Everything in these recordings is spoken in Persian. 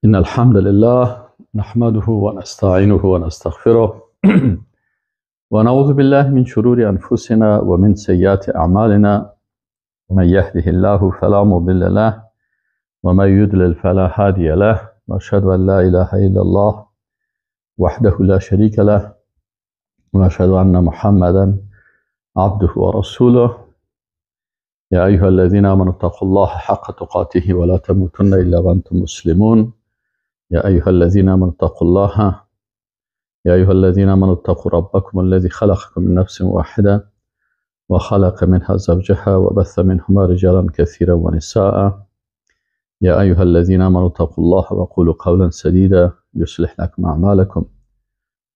إن الحمد لله نحمده ونستعينه ونستغفره ونعوذ بالله من شرور أنفسنا ومن سيئات أعمالنا، ومن يهده الله فلا مضل له ومن يضلل فلا هادي له، وأشهد أن لا إله إلا الله وحده لا شريك له، وأشهد أن محمدا عبده ورسوله. يا أيها الذين آمنوا اتقوا الله حق تقاته ولا تموتن إلا وأنتم مسلمون. يا أيها الذين آمنوا اتقوا الله يا أيها الذين آمنوا اتقوا ربكم الذي خلقكم من نفس واحدة وخلق منها زوجها وبث منهما رجالا كثيرا ونساء. يا أيها الذين آمنوا اتقوا الله وقولوا قولا سديدا يصلح لكم أعمالكم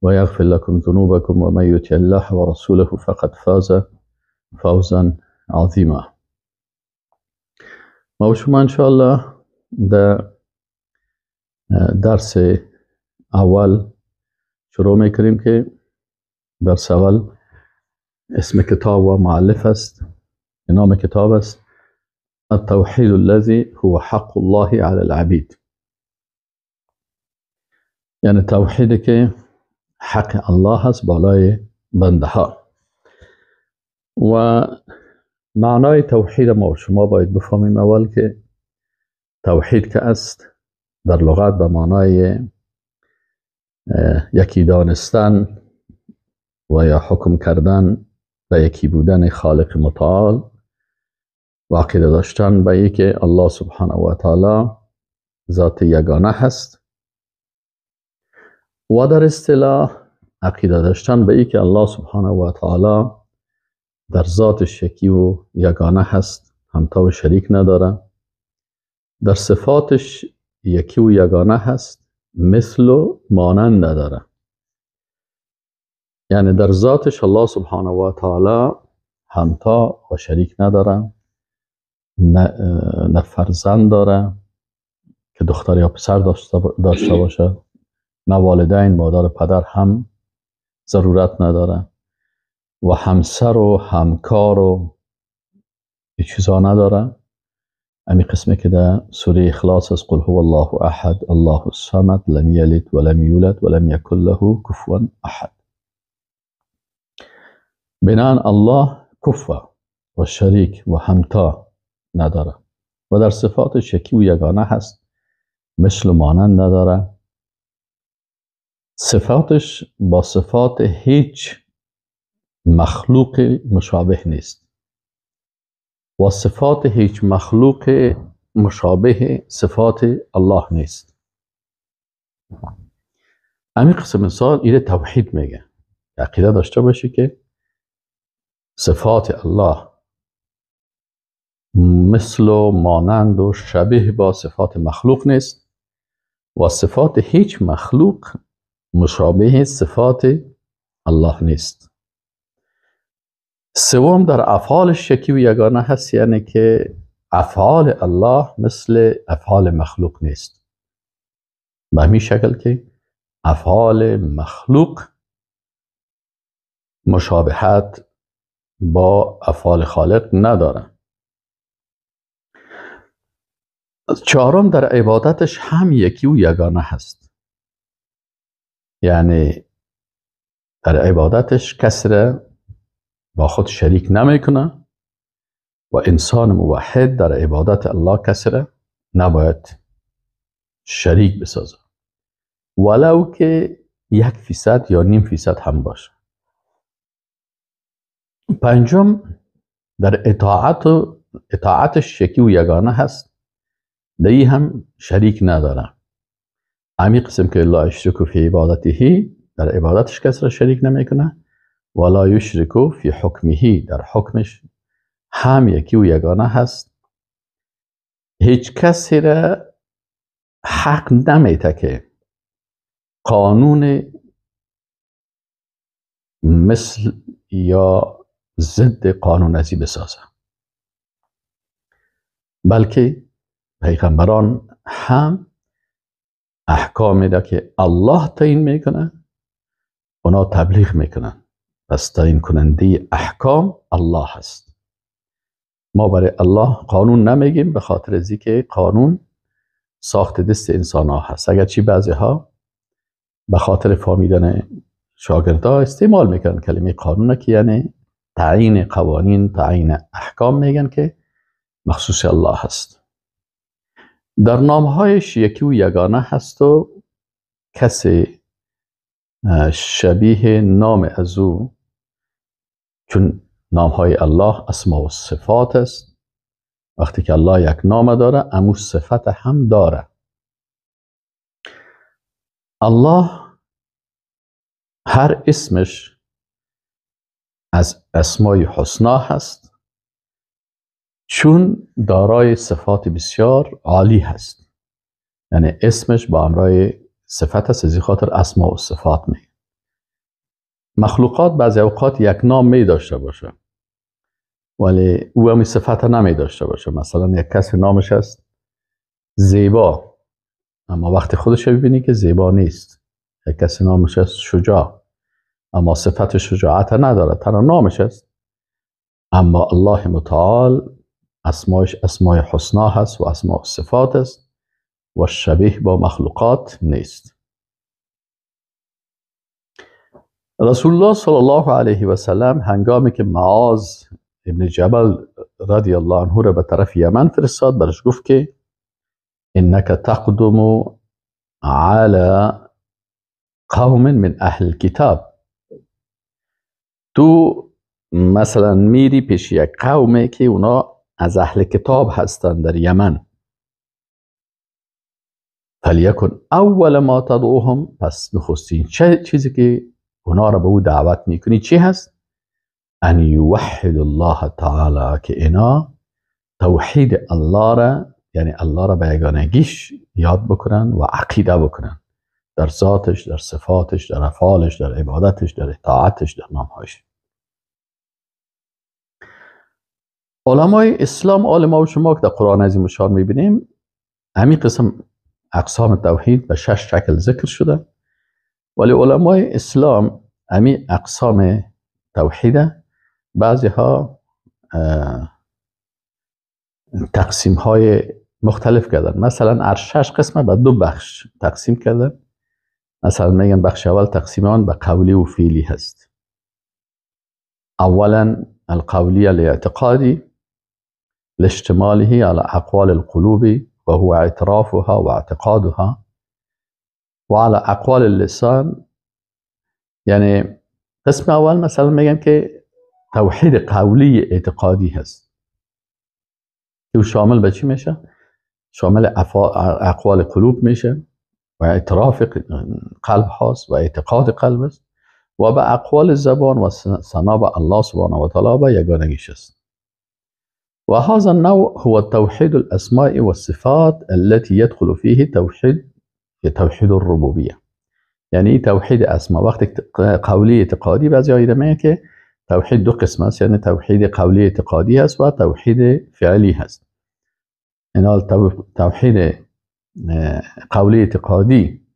ويغفر لكم ذنوبكم، ومن يطع الله ورسوله فقد فاز فوزا عظیما. ما و شما انشاءالله در درس اول شروع میکنیم که درس اول اسم کتاب و مؤلف است، نام کتاب است التوحید الذي هو حق الله على العبید، یعنی توحید که حق الله است بالای بنده ها. و معنای توحید ما و شما باید بفهمیم اول که توحید که است در لغت به معنای یکی دانستن و یا حکم کردن و یکی بودن خالق متعال و عقیده داشتن به ای که الله سبحانه و تعالی ذات یگانه هست، و در اصطلاح عقیده داشتن به ای که الله سبحانه و تعالی در ذاتش یکی و یگانه هست، همتا و شریک نداره، در صفاتش یکی و یگانه هست، مثل و مانند نداره. یعنی در ذاتش الله سبحانه و تعالی همتا و شریک نداره، نه فرزند داره که دختر یا پسر داشته باشه، نه والدین مادر و پدر هم ضرورت نداره، و همسر و همکار و چیزا نداره. امی قسمه که در سوره اخلاص از قل هو الله احد الله الصمد لم یلد ولم یولد ولم یکن له کفوا احد. بنان الله کفوا و شریک و همتا نداره و در صفاتش یکی و یگانه هست، مثل و مانند نداره. صفاتش با صفات هیچ مخلوق مشابه نیست و صفات هیچ مخلوق مشابه صفات الله نیست. همین قسم انسان ایره توحید میگه، عقیده داشته باشه که صفات الله مثل و مانند و شبیه با صفات مخلوق نیست و صفات هیچ مخلوق مشابه صفات الله نیست. سوم، در افعال یکی و یگانه هست، یعنی که افعال الله مثل افعال مخلوق نیست، به همین شکل که افعال مخلوق مشابهت با افعال خالق نداره. چهارم، در عبادتش هم یکی و یگانه هست، یعنی در عبادتش کسی را با خود شریک نمیکنه و انسان موحد در عبادت الله کسی را نباید شریک بسازه، ولو که 1% یا 0.5% هم باشه. پنجم، در اطاعت و اطاعتش یکی و یگانه هست، در هم شریک نداره. همین قسم که لا یشرک فی عبادته، در عبادتش کسی را شریک نمیکنه، ولا یشرک فی حکمه، در حکمش هم یکی و یگانه هست. هیچ کسی را حق نمیده که قانون مثل یا ضد قانون ازی بسازه، بلکه پیغمبران هم احکامی را که الله تعیین میکنه اونا تبلیغ میکنن. پس تعیین کننده احکام الله هست. ما برای الله قانون نمیگیم به خاطر از که قانون ساخت دست انسان ها هست. اگرچه بعضی ها به خاطر فهمیدن شاگردا استعمال میکنن کلمه قانون که یعنی تعیین قوانین، تعیین احکام میگن که مخصوص الله هست. در نامهایش یکی و یگانه هست و کسی شبیه نام از او، چون نامهای الله اسما و صفات است. وقتی که الله یک نام داره، امو صفت هم داره. الله هر اسمش از اسمای حسنا هست، چون دارای صفات بسیار عالی هست. یعنی اسمش با امرای صفت هست، از این خاطر اسما و صفات می. مخلوقات بعضی اوقات یک نام می داشته باشه ولی او هم صفت نمی داشته باشه. مثلا یک کسی نامش است زیبا، اما وقتی خودش ببینی که زیبا نیست. یک کسی نامش است شجاع، اما صفت شجاعت نداره، تنها نامش است. اما الله متعال اسمایش اسمای حسنا هست و اسماء صفات است و شبیه با مخلوقات نیست. رسول الله صلی الله علیه و سلم هنگامی که معاذ ابن جبل رضی الله عنه را به طرف یمن فرستاد، برش گفت که انک تقدم على قوم من اهل الكتاب. تو مثلا میری پیش یک قومی که اونا از اهل کتاب هستند در یمن. فلیکن اول ما تدعوهم، پس نخستین چیزی که اونا را به او دعوت میکنی چی هست؟ ان یوحد الله تعالی، که اینا توحید الله را، یعنی الله را به یگانگیش یاد بکنن و عقیده بکنن در ذاتش، در صفاتش، در افعالش، در عبادتش، در اطاعتش، در نامهایش. علمای اسلام، علما و شما که در قرآن عظیم الشان میبینیم، همین قسم اقسام توحید به 6 شکل ذکر شده، ولی علمای اسلام همین اقسام توحید بعضی ها تقسیم های مختلف کردن. مثلا هر 6 قسم به 2 بخش تقسیم کردن. مثلا میگن بخش اول تقسیم آن به قولی و فعلی هست. اولا القولی الاعتقادی لاشتماله على اقوال القلوب وهو اعترافها واعتقادها وعلى اقوال اللسان. یعنی قسم اول مثلا میگن که توحید قولی اعتقادی هست که شامل به چی میشه؟ شامل اقوال قلوب میشه و اعتراف قلب هاست و اعتقاد قلب است و به اقوال زبان و ثنا به الله سبحانه و تعالی به یگانگیش است. و هذا النوع هو توحید الاسماء والصفات التي يدخل فيه توحید الربوبیه. یعنی توحید اسما وقتی قولی اعتقادی، بعضی ها میگن که توحید 2 قسم است، یعنی توحید قولی اعتقادی هست و توحید فعلی هست. اینا توحید قولی اعتقادی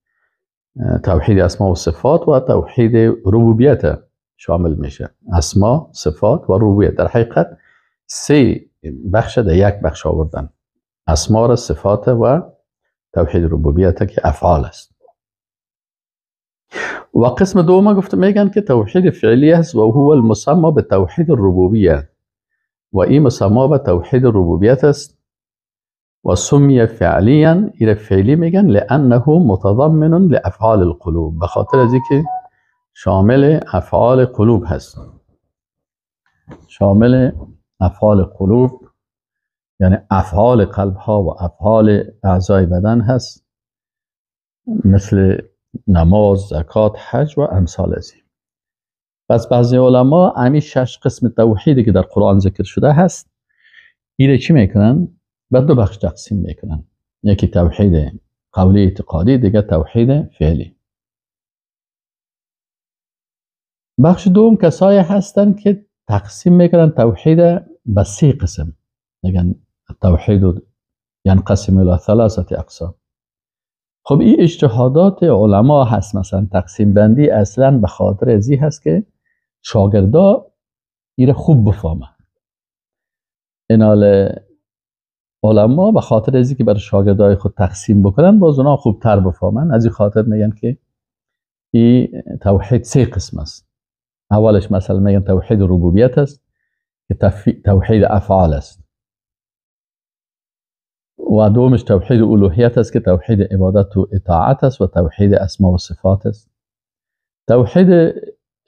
توحید اسما و صفات و توحید ربوبیت شامل میشه. اسما، صفات و ربوبیت. در حقیقت 3 بخش در یک بخش آوردن: اسما را، صفات و توحید ربوبیت که افعال است. و قسم دوم گفته میگن که توحید فعلی است و هو المسمى به توحید الربوبیه، و این مسمى به توحید الربوبیت است و سمی فعلیا، ایره فعلی میگن لانه متضمن لافعال القلوب، به خاطر از اینکه شامل افعال قلوب هست. شامل افعال قلوب یعنی افعال قلب ها و افعال اعضای بدن هست، مثل نماز، زکات، حج و امثال از این. پس بعضی علما همین 6 قسم توحیدی که در قرآن ذکر شده هست ایره چی میکنن؟ به 2 بخش تقسیم میکنن: یکی توحید قولی اعتقادی، دیگه توحید فعلی. بخش دوم کسایی هستن که تقسیم میکنن توحید به 3 قسم، میگن التوحید ینقسم الى 3 اقسام. خب این اجتهادات علما هست. مثلا تقسیم بندی اصلا به خاطر ازی هست که شاگردا ایره خوب بفهمه. اینال علما به خاطر از اینکه برای شاگردای خود تقسیم بکنن باز اونا خوبتر بفهمن، از این خاطر میگن که این توحید سه قسم است. اولش مثلا میگن توحید ربوبیت است که توحید افعال است، و دومش توحید الوهیت است که توحید عبادت و اطاعت است و توحید اسما و صفات است. توحید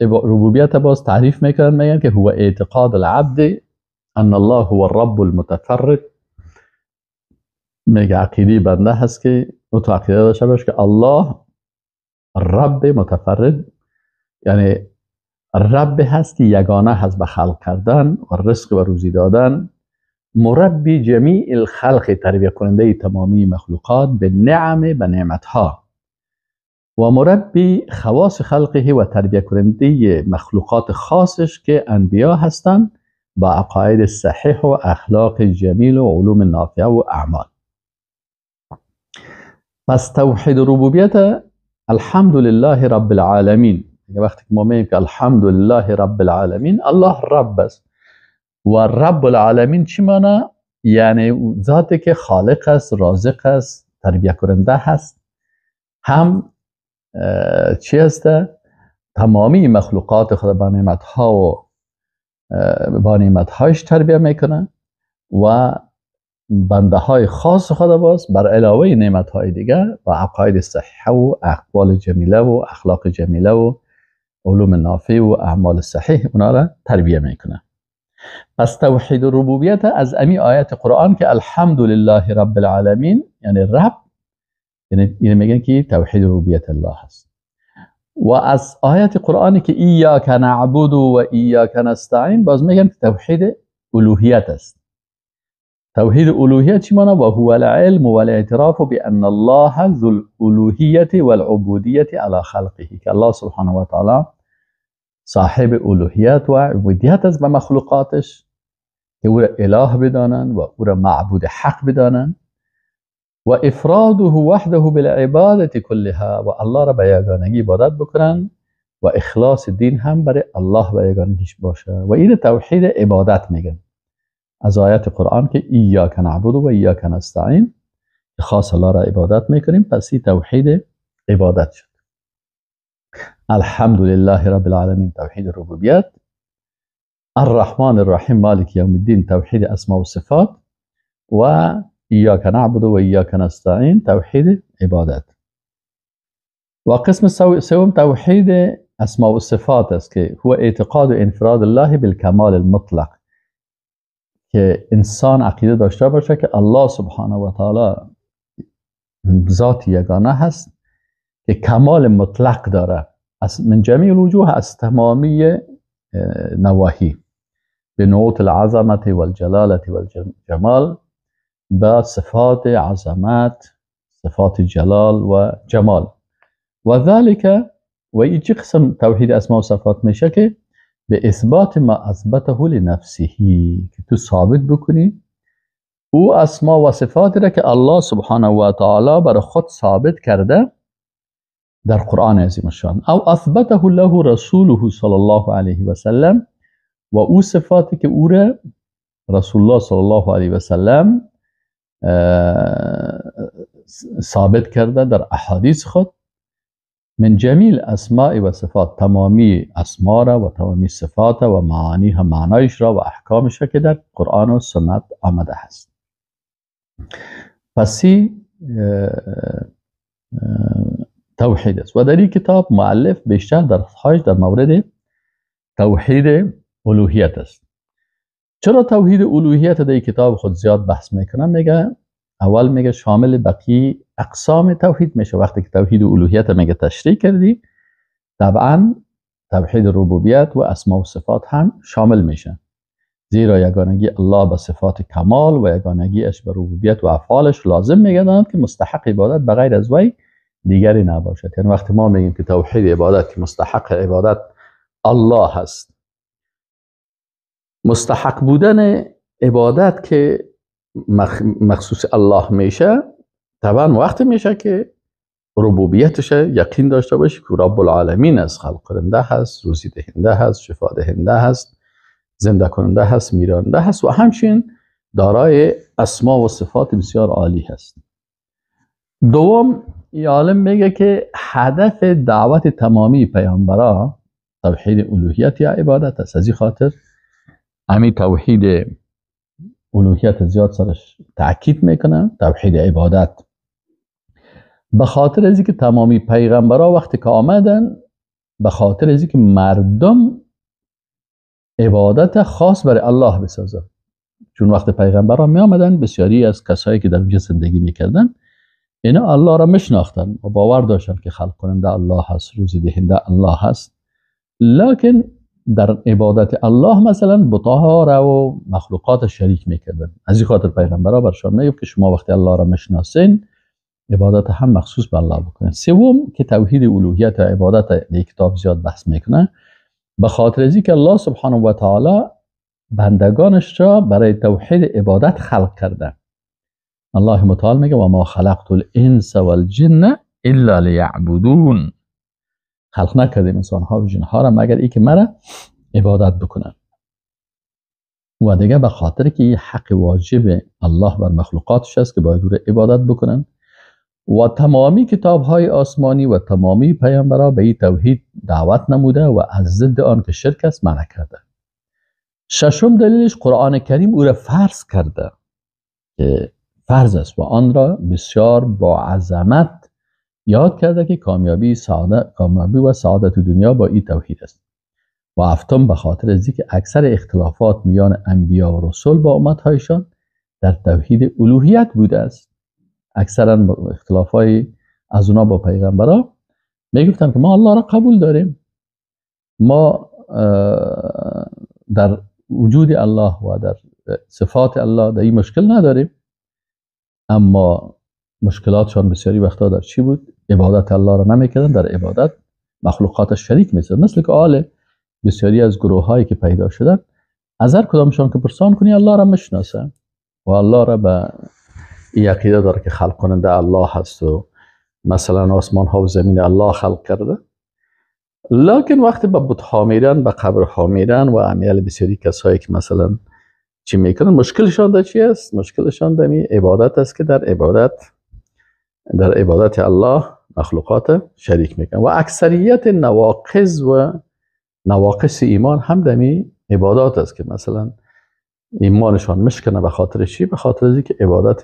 ربوبیت باز تعریف میکنن، میگن که هو اعتقاد العبد ان الله هو الرب المتفرد. میگه عقیده بنده هست که او تو عقیده داشته باشه که الله رب متفرد، یعنی رب هست که یگانه هست به خلق کردن و رزق و روزی دادن، مربی جمیع الخلق، تربیه کننده تمامی مخلوقات به نعم، به نعمتها، و مربی خواص خلقه و تربیه کننده مخلوقات خاصش که انبیا هستند با عقاید صحیح و اخلاق جمیل و علوم نافعه و اعمال. پس توحید ربوبیت الحمدلله رب العالمین، وقتی که ما میگیم که الحمدلله رب العالمین، الله رب است و رب العالمین چی معنی؟ یعنی ذاتی که خالق است، رازق است، تربیه کننده هست، هم چی است؟ تمامی مخلوقات خود با نعمتها و با نعمتهایش تربیه میکنه و بنده های خاص خود باز بر علاوه نعمت های دیگه و عقاید صحیحه و اقوال جمیله و اخلاق جمیله و علوم نافع و اعمال صحیح اونا را تربیه میکنه. پس توحید ربوبیت از امی آیت قرآن که الحمدلله رب العالمین، یعنی رب، یعنی میگن که توحید ربوبیت الله هست. و از آیت قرآنی که ایاک نعبد و ایاک نستعین باز میگن که توحید الوهیت است. توحید الوهیت چی معنی؟ و هو العلم والاعتراف بان الله ذو الالوهیت والعبودیت علی خلقه، که الله سبحانه و تعالی صاحب الوهیت و عبودیت است به مخلوقاتش، که او را اله بدانند و او را معبود حق بدانند، و افراده وحده بالعبادت كلها، و الله را به یگانگی عبادت بکنن و اخلاص دین هم برای الله به یگانگیش باشه. و این توحید عبادت میگن از آیت قرآن که ایاک نعبد و ایاک نستعین، خاص الله را عبادت میکنیم. پس این توحید عبادت شد. الحمدلله رب العالمین توحید ربوبیت، الرحمن الرحیم مالک یوم الدین توحید اسماء و صفات، و ایاک نعبد و ایاک نستعین توحید عبادت. و قسم سوم توحید اسماء و صفات است که هو اعتقاد و انفراد الله بالکمال المطلق، که انسان عقیده داشته باشه که الله سبحانه و تعالی ذات یگانه هست که کمال مطلق داره از من جمیع الوجوه، از تمامی نواحی، به نعوت العظمت والجلالت والجمال، با صفات عظمت، صفات جلال و جمال. و ذلك، و این چه قسم توحید اسماء و صفات میشه که به اثبات ما اثبته لنفسه، که تو ثابت بکنی او اسما و صفاتی را که الله سبحانه و تعالی برای خود ثابت کرده در قرآن عظیم الشان، او اثبته له رسوله صلی الله علیه و سلم، و او صفاتی که او را رسول الله صلی الله علیه و سلم ثابت کرده در احادیث خود، من جمیل اسماء و صفات، تمامی اسما را و تمامی صفات و معانیها، معنایش را و احکامش را که در قرآن و سنت آمده هست. پس توحید است. و در این کتاب مؤلف بیشتر در خواهش در مورد توحید الوهیت است. چرا توحید الوهیت در این کتاب خود زیاد بحث میکنه؟ میگه اول میگه شامل بقیه اقسام توحید میشه. وقتی که توحید الوهیت میگه تشریح کردی، طبعا توحید ربوبیت و اسماء و صفات هم شامل میشه، زیرا یگانگی الله به صفات کمال و یگانگی اش به ربوبیت و افعالش لازم میگرداند که مستحق عبادت بغیر از وی دیگری نباشد. یعنی وقتی ما میگیم که توحید عبادت که مستحق عبادت الله هست، مستحق بودن عبادت که مخصوص الله میشه، طبعا وقتی میشه که ربوبیتش یقین داشته باشی که رب العالمین است، خلق کننده هست، روزی دهنده هست، شفا دهنده هست، زنده کننده هست، میرانده هست، و همچنین دارای اسما و صفات بسیار عالی هست. دوم، این عالم میگه که هدف دعوت تمامی پیامبرا توحید الوهیت یا عبادت است. از این خاطر همین توحید الوهیت زیاد سرش تاکید میکنه، توحید عبادت، به خاطر از اینکه تمامی پیغمبرا وقتی که آمدن به خاطر از اینکه مردم عبادت خاص برای الله بسازن. چون وقت پیغمبرا می آمدن بسیاری از کسایی که در اونجا زندگی میکردن اینا الله را میشناختن و باور داشتن که خلق کننده الله هست، روزی دهنده الله هست، لکن در عبادت الله مثلا بت‌ها را و مخلوقات شریک میکردن. از این خاطر پیغمبرا برشان میگفت که شما وقتی الله را میشناسین عبادت هم مخصوص به الله بکنین. سوم که توحید الوهیت و عبادت در کتاب زیاد بحث میکنه، به خاطر از اینکه الله سبحانه و تعالی بندگانش را برای توحید عبادت خلق کرده. الله متعال میگه و ما خلقت الانس والجن الا لیعبدون، خلق نکردیم انسان ها و جن ها را مگر ای که مرا عبادت بکنن. و دیگه به خاطر که این حق واجب الله بر مخلوقاتش است که باید او را عبادت بکنن و تمامی کتاب های آسمانی و تمامی پیامبرا به این توحید دعوت نموده و از ضد آن که شرک است منع کرده. ششم دلیلش قرآن کریم او را فرض کرده که فرض است و آن را بسیار با عظمت یاد کرده که کامیابی و سعادت دنیا با این توحید است. و هفتم به خاطر از اینکه اکثر اختلافات میان انبیا و رسول با امتهایشان در توحید الوهیت بوده است. اکثرا اختلافای از اونا با پیغمبرا میگفتن که ما الله را قبول داریم، ما در وجود الله و در صفات الله در این مشکل نداریم، اما مشکلاتشان بسیاری وقتا در چی بود؟ عبادت الله را نمیکردن، در عبادت مخلوقات شریک میشدن. مثل که آل بسیاری از گروه هایی که پیدا شدن از هر کدامشان که پرسان کنی الله را میشناسن و الله را به این عقیده داره که خلق کننده الله هست و مثلا آسمان ها و زمین الله خلق کرده، لکن وقتی به بت ها میرن، به قبر ها میرن و امیال بسیاری کسایی که مثلا چی میکنن، مشکلشان در چی است؟ مشکلشان در عبادت است که در عبادت الله مخلوقات شریک میکنن و اکثریت نواقض و نواقص ایمان هم دمی عبادات است که مثلا ایمانشان مشکنه. به خاطر چی؟ به خاطر اینکه عبادت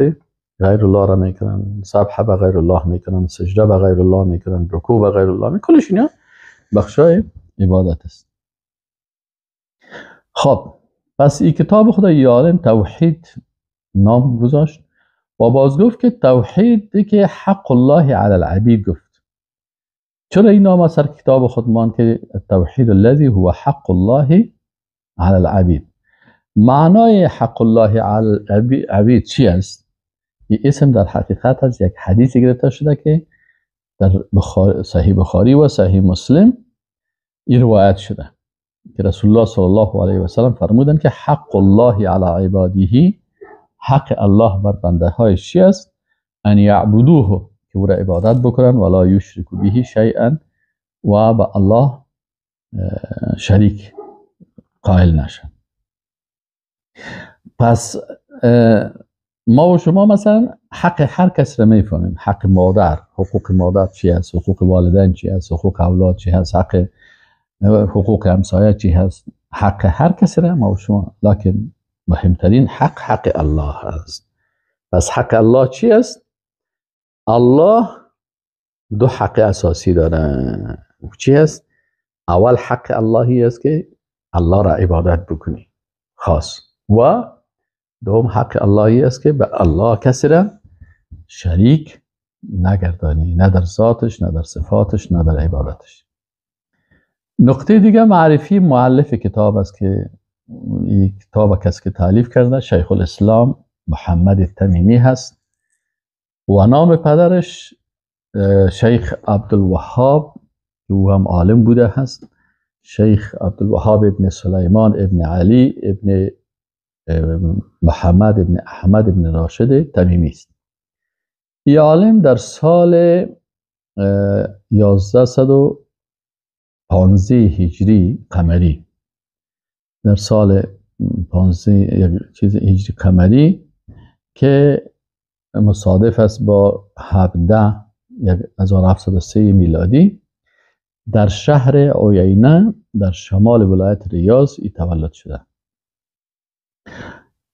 غیر الله را میکنن، سبح به غیر الله میکنن، سجده به غیر الله میکنن، رکوع به غیر الله میکنن، کلش اینا بخشای عبادت است. خب پس این کتاب خدای عالم توحید نام گذاشت و باز گفت که توحید که حق الله علی العبید گفت. چرا این نام سر کتاب خودمان که التوحید الذي هو حق الله علی العبید؟ معنای حق الله علی العبید چی است؟ این اسم در حقیقت از یک حدیث گرفته شده که در صحیح بخاری و صحیح مسلم این روایت شده که رسول الله صلی الله علیه و سلم فرمودند که حق الله علی عباده، حق الله بر بنده های چی است؟ ان یعبدوه، که او را عبادت بکنن، ولا یشرکوا به شیئا، و به الله شریک قائل نشن. پس ما و شما مثلا حق هر کس را میفهمیم، حق مادر، حقوق مادر چی هست، حقوق والدین چی هست، حقوق اولاد چی هست، حق حقوق همسایه چی هست، حق هر کس را ما و شما، لکن مهمترین حق حق الله هست. پس حق الله چی است؟ الله دو حق اساسی داره. چی هست؟ اول حق اللهی است که الله را عبادت بکنی خاص، و دوم حق اللهی است که به الله کسی را شریک نگردانی، نه در ذاتش، نه در صفاتش، نه در عبادتش. نقطه دیگه معرفی مؤلف کتاب است که این کتاب کسی که تالیف کرده شیخ الاسلام محمد تمیمی هست و نام پدرش شیخ عبدالوهاب که او هم عالم بوده هست، شیخ عبدالوهاب ابن سلیمان ابن علی ابن محمد ابن احمد ابن راشد تمیمی است. این عالم در سال 1115 هجری قمری، در سال 15 یک چیز هجری قمری که مصادف است با 17 1703 میلادی در شهر عیینه در شمال ولایت ریاض ای تولد شده.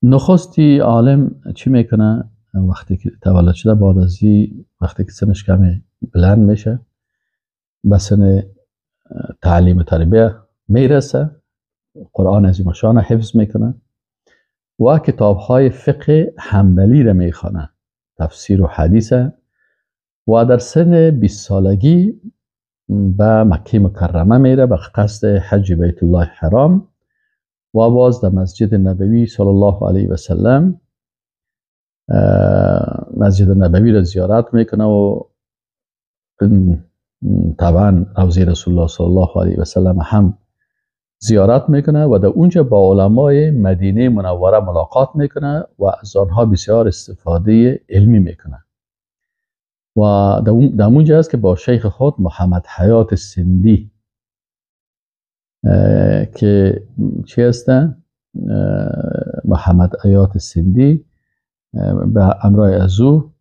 نخستی عالم چی میکنه وقتی که تولد شده؟ بعد از وقتی که سنش کمی بلند میشه، به سن تعلیم و تربیه میرسه، قرآن عظیم الشان حفظ میکنه و کتاب های فقه حنبلی را میخوانه، تفسیر و حدیث، و در سن 20 سالگی به مکه مکرمه میره به قصد حج بیت الله حرام و باز در مسجد نبوی صلی الله علیه و سلم مسجد نبوی را زیارت میکنه و طبعا روضه رسول الله صلی الله علیه و سلم هم زیارت میکنه و در اونجا با علمای مدینه منوره ملاقات میکنه و از آنها بسیار استفاده علمی میکنه و در اونجا است که با شیخ خود محمد حیات سندی که چی هسته؟ محمد حیات سندی به امرای از او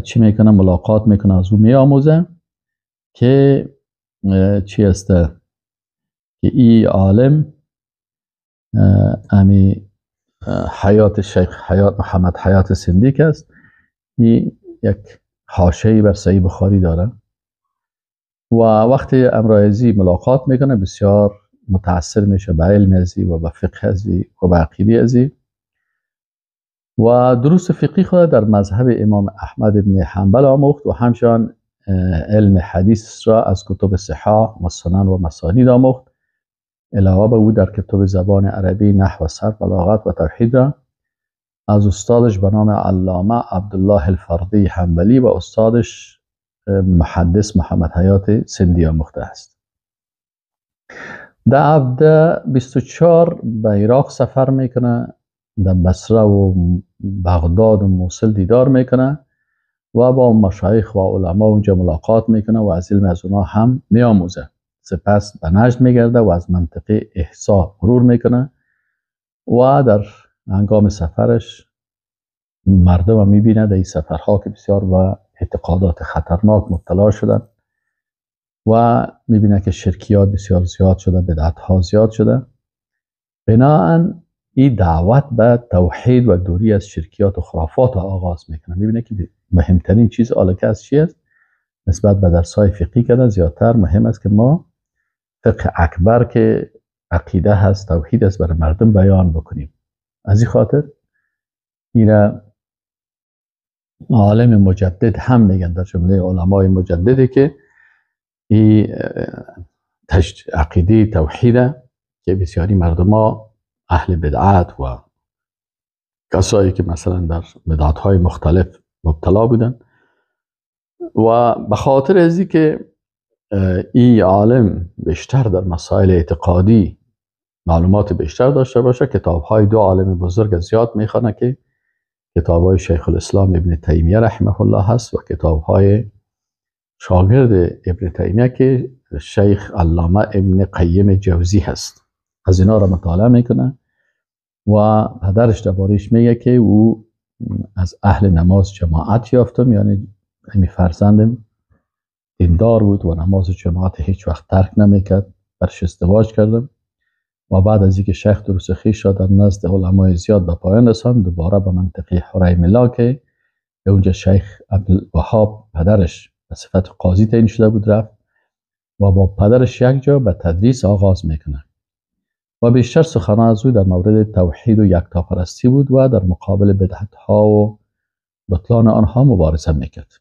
چی میکنه؟ ملاقات میکنه، از او میآموزه که چی هسته؟ که ای عالم امی حیات شیخ حیات محمد حیات سندی که است، ای یک حاشیه‌ای بر صحیح بخاری داره و وقتی امرایزی ملاقات میکنه بسیار متاثر میشه به علم ازی و به فقه ازی و به عقیده ازی و دروس فقهی خود در مذهب امام احمد بن حنبل آموخت و همچنان علم حدیث را از کتب صحاح و سنن و مسانید آموخت. علاوه به او در کتب زبان عربی، نحو و صرف، بلاغت و توحید را از استادش به نام علامه عبدالله الفردی حنبلی و استادش محدث محمد حیات سندی آموخته است. در 1724 به عراق سفر میکنه، در بصره و بغداد و موصل دیدار میکنه و با مشایخ و علما اونجا ملاقات میکنه و از علم از اونا هم میآموزه. سپس به نجد میگرده و از منطقه احسا مرور میکنه و در هنگام سفرش مردم میبینه در این سفرها که بسیار به اعتقادات خطرناک مبتلا شدن و میبینه که شرکیات بسیار زیاد شده، بدعت ها زیاد شده. بناهن این دعوت به توحید و دوری از شرکیات و خرافات آغاز میکنه. میبینه که مهمترین چیز آلکه از چی است؟ نسبت به درسای فقهی کردن زیادتر مهم است که ما فقه اکبر که عقیده هست، توحید است، برای مردم بیان بکنیم. از این خاطر اینا عالم مجدد هم میگن، در جمله علمای مجددی که این عقیده توحیده که بسیاری مردم ها اهل بدعت و کسایی که مثلا در بدعت های مختلف مبتلا بودن و به خاطر ازی که این عالم بیشتر در مسائل اعتقادی معلومات بیشتر داشته باشه، کتاب های دو عالم بزرگ زیاد میخوانه که کتاب های شیخ الاسلام ابن تیمیه رحمه الله هست و کتاب های شاگرد ابن تیمیه که شیخ علامه ابن قیم جوزی هست. از اینا را مطالعه میکنه و پدرش دربارش میگه که او از اهل نماز جماعت یافتم، یعنی امی فرزندم دیندار بود و نماز جماعت هیچ وقت ترک نمیکرد، برش ازدواج کردم و بعد از اینکه شیخ دروس خویش را در نزد علمای زیاد به پایان رساند، دوباره به منطقه حریملا که اونجا شیخ عبدالوهاب پدرش به صفت قاضی تعیین شده بود رفت و با پدرش یک جا به تدریس آغاز میکنه و بیشتر سخنان از او در مورد توحید و یکتاپرستی بود و در مقابل بدعت ها و بطلان آنها مبارزه میکرد.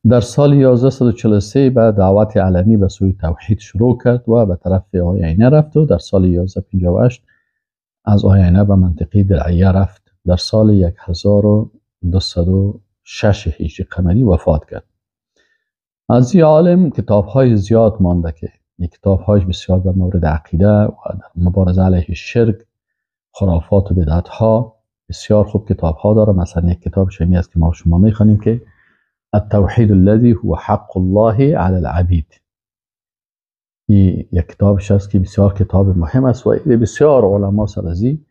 در سال 1143 به دعوت علنی به سوی توحید شروع کرد و به طرف آینه رفت و در سال 1158 از آینه به منطقه درعیه رفت. در سال 1206 هجری قمری وفات کرد. از این عالم کتاب های زیاد مانده که این کتاب هایش بسیار در مورد عقیده و در مبارزه علیه شرک، خرافات و بدعت ها بسیار خوب کتاب ها داره. مثلا یک کتاب شمی است که ما شما میخوانیم که التوحید الذي هو حق الله على العبید. این یک کتابش است که بسیار کتاب مهم است و بسیار علما سر از این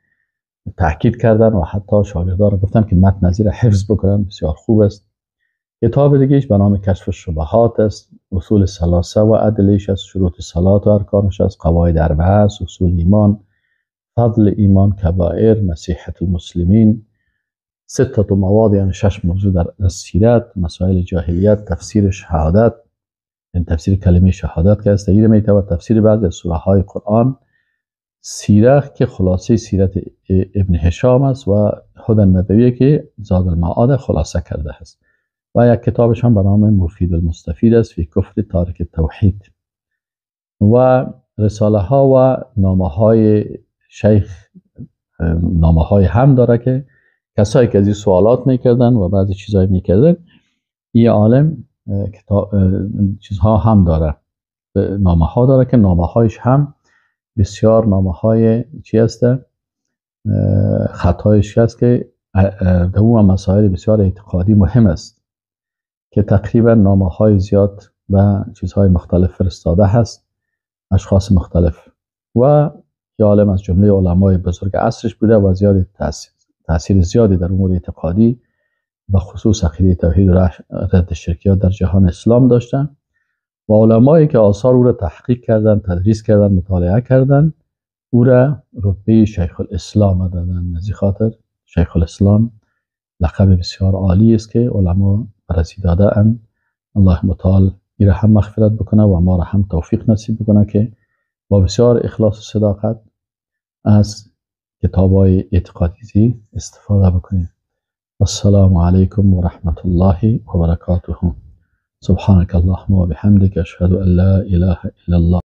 تاکید کردن و حتی شاگردان را گفتن که متن از این حفظ بکنن، بسیار خوب است. کتاب دیگهش به نام کشف الشبهات است، اصول ثلاثه و ادلهش است، شروط صلات و ارکانش است، قواعد اربعه است، اصول ایمان، فضل ایمان، کبائر، نصیحت المسلمین، ستة مواد یعنی 6 موضوع در سیرت، مسائل جاهلیت، تفسیر شهادت، این تفسیر کلمه شهادت که است تغییر می‌تواند، تفسیر بعضی از سوره های قرآن، سیره که خلاصه سیرت ابن هشام است و هدی النبوی که زاد المعاد خلاصه کرده است. و یک کتابش هم به نام مفید المستفید است فی کفر تارک توحید. و رساله ها و نامه های شیخ، نامه های هم داره که کسایی که از این سوالات میکردن و بعضی چیزایی میکردن، این عالم چیزها هم داره، نامه ها داره که نامه هایش هم بسیار نامه های چی هست، خطایش هست که در اون مسائل بسیار اعتقادی مهم است که تقریبا نامه های زیاد و چیزهای مختلف فرستاده هست، اشخاص مختلف. و یه عالم از جمله علمای بزرگ عصرش بوده و زیاد تاثیر زیادی در امور اعتقادی و خصوص عقیده توحید و رد شرکیات در جهان اسلام داشتن. و علمایی که آثار او را تحقیق کردن، تدریس کردن، مطالعه کردن، او را رتبه شیخ الاسلام دادن. از این خاطر شیخ الاسلام لقب بسیار عالی است که علما بررسی داده اند. الله متعال ای را هم مغفرت بکنه و ما را هم توفیق نصیب بکنه که با بسیار اخلاص و صداقت از کتاب‌های اعتقادی استفاده بکنیم. السلام علیکم و رحمت الله و برکاته. سبحانك اللهم وبحمدك أشهد أن لا إله إلا الله.